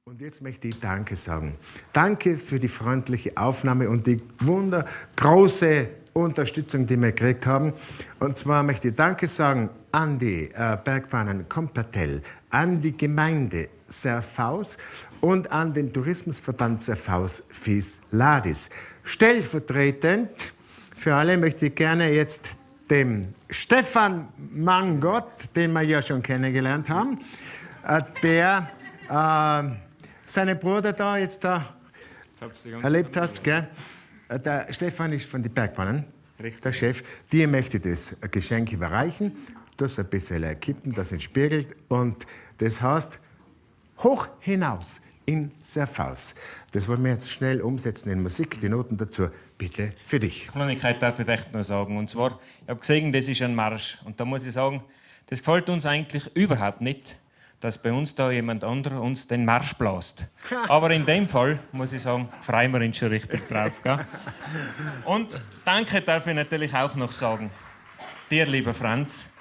Und jetzt möchte ich Danke sagen. Danke für die freundliche Aufnahme und die wundergroße Unterstützung, die wir gekriegt haben. Und zwar möchte ich Danke sagen an die Bergbahnen Compertell, an die Gemeinde Serfaus und an den Tourismusverband Serfaus Fis Ladis. Stellvertretend für alle möchte ich gerne jetzt dem Stefan Mangott, den wir ja schon kennengelernt haben, der seinen Bruder da jetzt da erlebt hat. Gell? Der Stefan ist von den Bergbahnen, Richtig. Der Chef. Dir möchte das Geschenk überreichen, das ein bisschen kippen, das entspiegelt. Und das heißt, hoch hinaus in Serfaus. Das wollen wir jetzt schnell umsetzen in Musik. Die Noten dazu bitte für dich. Kleinigkeit darf ich echt noch sagen. Und zwar, ich habe gesehen, das ist ein Marsch. Und da muss ich sagen, das gefällt uns eigentlich überhaupt nicht, dass bei uns da jemand anderer uns den Marsch blast. Aber in dem Fall, muss ich sagen, freuen wir uns schon richtig drauf. Gell? Und danke darf ich natürlich auch noch sagen, dir, lieber Franz,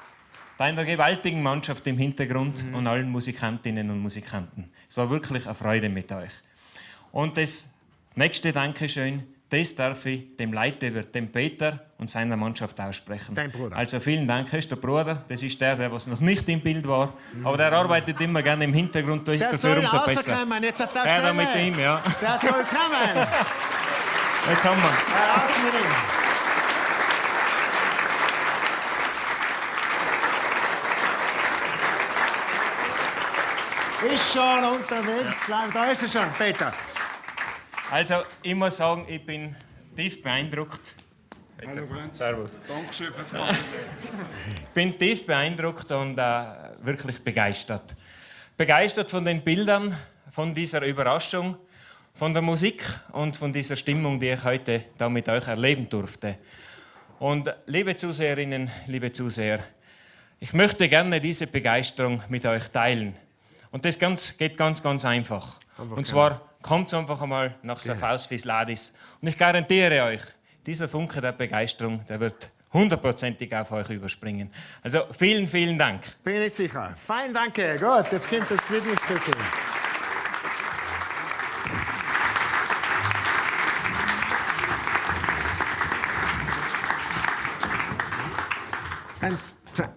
deiner gewaltigen Mannschaft im Hintergrund und allen Musikantinnen und Musikanten. Es war wirklich eine Freude mit euch. Und das nächste Dankeschön, das darf ich dem Leitewirt, dem Peter und seiner Mannschaft aussprechen. Dein Bruder. Also vielen Dank, das ist der Bruder, das ist der, der was noch nicht im Bild war. Aber der arbeitet immer gerne im Hintergrund, da ist Der dafür soll umso besser. rauskommen, jetzt auf der Ja, da Stelle. mit ihm, ja. Der soll kommen. Jetzt haben wir. Raus mit ihm. Ist schon unterwegs, ja. Da ist er schon, Peter. Also, ich muss sagen, ich bin tief beeindruckt. Hallo Franz. Servus. Dankeschön fürs Kompliment. Ich bin tief beeindruckt und wirklich begeistert. Begeistert von den Bildern, von dieser Überraschung, von der Musik und von dieser Stimmung, die ich heute da mit euch erleben durfte. Und liebe Zuseherinnen, liebe Zuseher, ich möchte gerne diese Begeisterung mit euch teilen. Und das geht ganz, ganz einfach. Einfach Und zwar kommt einfach einmal nach Serfaus Fis Ladis. Und ich garantiere euch, dieser Funke der Begeisterung, der wird hundertprozentig auf euch überspringen. Also vielen, vielen Dank. Bin ich sicher. Fein, danke. Gut, jetzt kommt das Lieblingsstück. Eins, zwei.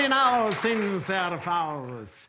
Hinaus in Serfaus.